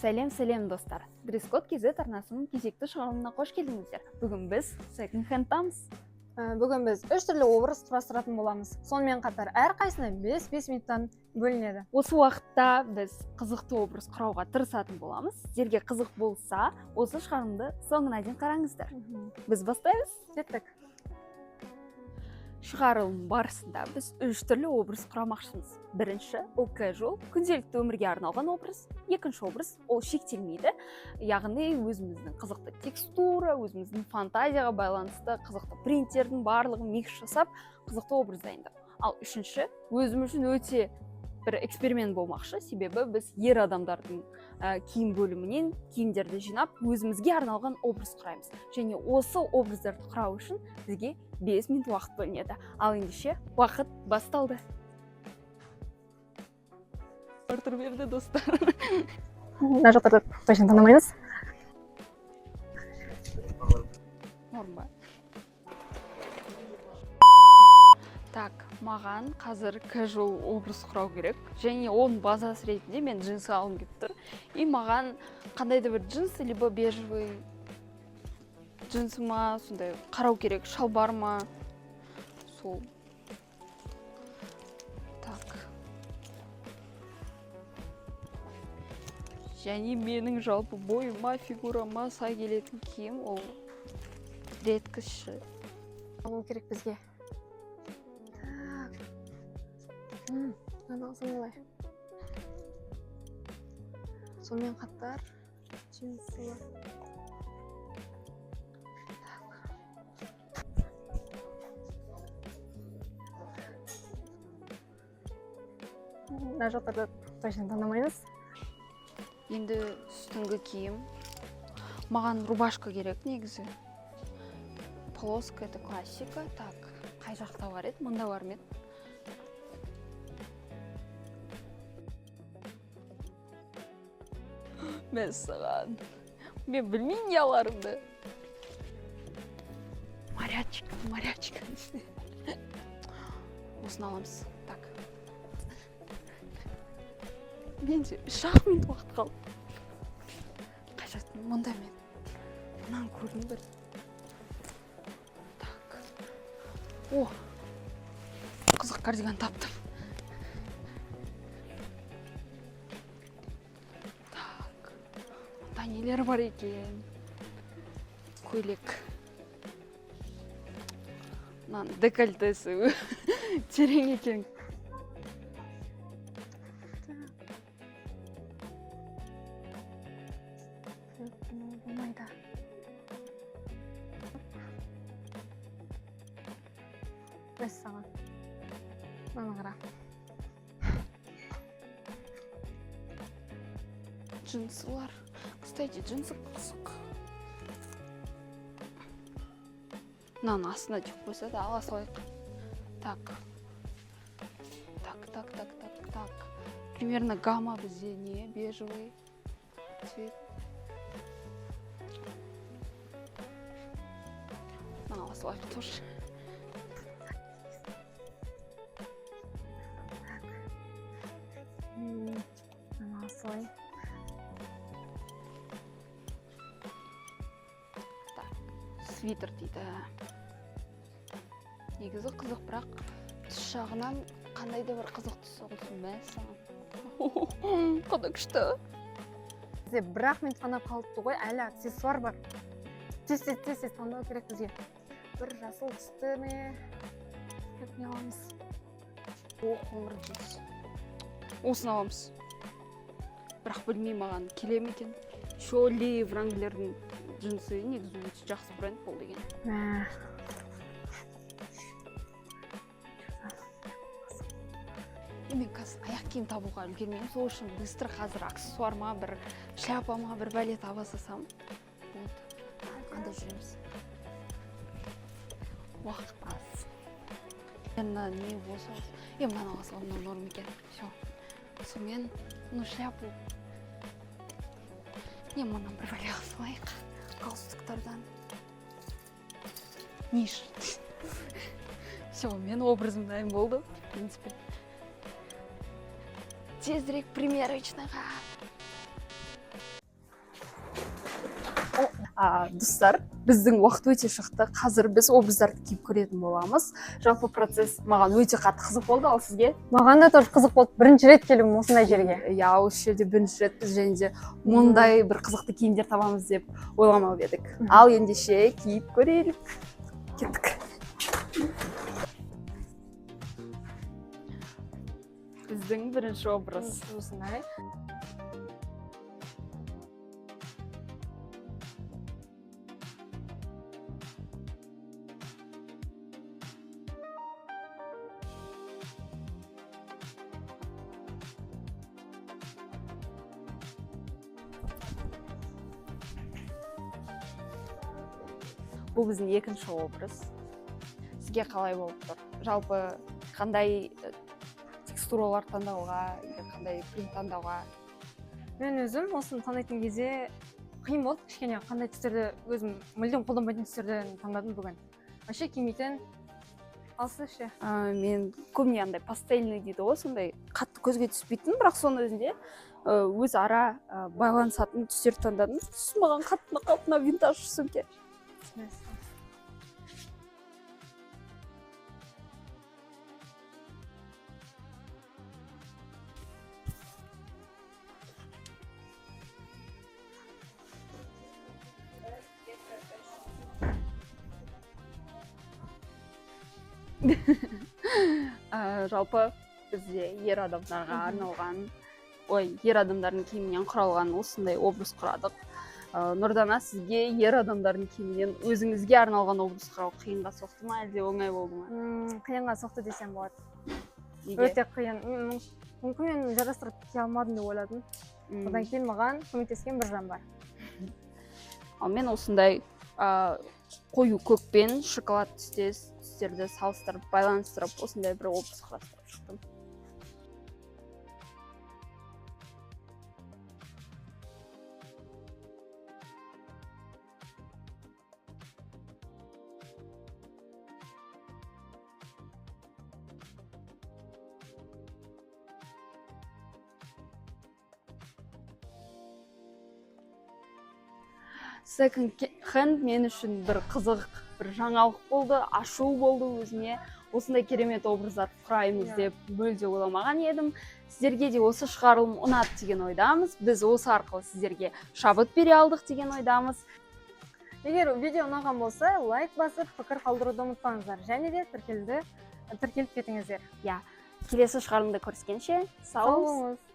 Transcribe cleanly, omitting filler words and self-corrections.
Сәлем, сәлем, достар! Дресс-код KZ арнасының кезекті шығарылымына қош келдіңіздер. Бүгін біз секонд хендтамыз. Бүгін біз үш түрлі образ құрастыратын боламыз. Сонымен қатар әрқайсысына 5-5 минуттан бөлінеді. Осы уақытта біз қызықты образ құрауға тырысатын боламыз. Сіздерге қызық болса, осы шығарылымды соңына дейін қараңыздар. Біз бастаймыз. Кеттік. Шығарылым барысында біз үш түрлі образ құрамақшымыз. Бірінші ол casual, күнделікті өмірге арналған образ. Екінші образ ол шектелмейді, яғни өзіміздің қызықты текстура, өзіміздің фантазияға байланысты қызықты принттердің барлығын микс жасап, қызықты образ дайындау. Ал үшінші өзім үшін өте бір эксперимент болмақшы, себебі біз ер адамдардың киім бөлімінен киімдерді жинап, өзімізге арналған образ құраймыз. Және осы образдарды құрау үшін бізге 5 минут уақыт бөлінеді. Ал ендеше уақыт басталды. Артур берді, достар. Мына жақтарды точно таңдамаймыз. Норм ба? Так, маған қазір casual образ құрау керек. Және оның базасы ретінде мен джинсы алғым келіп тұр. И маған қандай да бір джинсы, либо бежевый джинсы ма, сондай қарау керек, шалбар ма, сол. Так. Және менің жалпы бойыма, фигурама сай келетін киім ол редкость. Алу керек бізге. Так. Мынаны алсам қалай? Сонымен қатар джинсылар. Так. Мына жақтарды точно таңдамаймыз. Енді үстіңгі киім. Маған рубашка керек негізі. Полоска это классика. Так, қай жақта бар еді? Мында бар ма еді? Мәссаған. Мен білмеймін не аларымды. Морячка, морячка. Осыны аламыз. Так. Менде 3-ақ минут уақыт қалды. Қай жақта? Мында мен. Мынаны көрдім бір. Так. О! Қызық кардиган таптым. Так. Мында нелер бар екен? Көйлек. Мынаның декольтесі терең екен. Болмайды. Мәссаған. Мынаны қара. Джинсылар. Кстати, джинсы қызық. Мынаның астына түйіп қойса да ала салайық. Так. Так, так, так, так, так. Примерно гамма бізде не? Бежевый цвет. Мынаны ала салайық тоже. Мынаны ала салайын. Свитер дейді. Негізі қызық, бірақ түс жағынан қандай да бір қызық түс болсын. Мәссаған. Қандай күшті. Бізде бір-ақ минут қана қалыпты ғой, әлі аксессуар бар. Тез тез тез тез таңдау керек бізге. Бір жасыл түсті ме? Как не аламыз? О, қоңыр джинс. Осыны аламыз. Бірақ білмеймін, маған келе ме екен. Еще Ли Вранглердің джинсы негізі өте жақсы бренд бұл деген. Мә. И мен қазір аяқ киім табуға үлгермеймін, сол үшін быстро қазір аксессуар ма, бір шляпа ма, бір бәле таба салсам болды. Қандай жүреміз? Уақыт аз. Енді не болса, мынаны ала саламын, мынау норм екен. Все. Сонымен, ну, шляпу. Не, мынаны бір бәле ала салайық. Галстуктардан. Ниш. Все, мен образым дайын болды, в принципе. Тезірек примерочныйға. Достар, біздің уақыт өте шықты. Қазір біз образдарды киіп көретін боламыз. Жалпы процесс маған өте қатты қызық болды, ал сізге? Маған да тоже қызық болды, бірінші рет келуім осындай жерге. Иә, осы жерде бірінші рет біз және де мұндай бір қызықты киімдер табамыз деп ойламап едік. Ал ендеше киіп көрелік. Кеттік. Біздің бірінші образ. Осындай. Бұл біздің екінші образ. Сізге қалай болып тұр? Жалпы қандай текстуралар таңдауға или қандай принт таңдауға? Мен өзім осыны таңдайтын кезде қиын болды кішкене, қандай түстерді, өзім мүлдем қолданбайтын түстерді таңдадым бүгін. Вообще кимейтін. Ал сіз ше? Мен көбіне андай пастельный дейді ғой, сондай қатты көзге түспейтін, бірақ соның өзінде өзара байланысатын түстерді таңдадым. Түс маған қатты ұнап қалды мына винтаж сөмке. Жалпы бізде ер адамдарға арналған, ой, ер адамдардың киімінен құралған осындай образ құрадық. Нұрдана, сізге ер адамдардың киімінен өзіңізге арналған образ құрау қиынға соқты ма, әлде оңай болды ма? Қиынға соқты десем болады. Неге? Өте қиын. Мүмкін мен жарастырып кие алмадым деп ойладым. Одан кейін маған көмектескен бір жан бар. Ал мен осындай қою көк пен шоколад түстес түстерді салыстырып, байланыстырып, осындай бір образ құрастырып шықтым. Second hand мен үшін бір қызық, бір жаңалық болды, ашу болды өзіме. Осындай керемет образдар құраймыз деп мүлде ойламаған едім. Сіздерге де осы шығарылым ұнады деген ойдамыз. Біз осы арқылы сіздерге шабыт бере алдық деген ойдамыз. Егер видео ұнаған болса, лайк басып, пікір қалдыруды ұмытпаңыздар. Және де тіркеліп кетіңіздер. Келесі шығарылымда көріскенше, сау Сау болыңыз. болыңыз.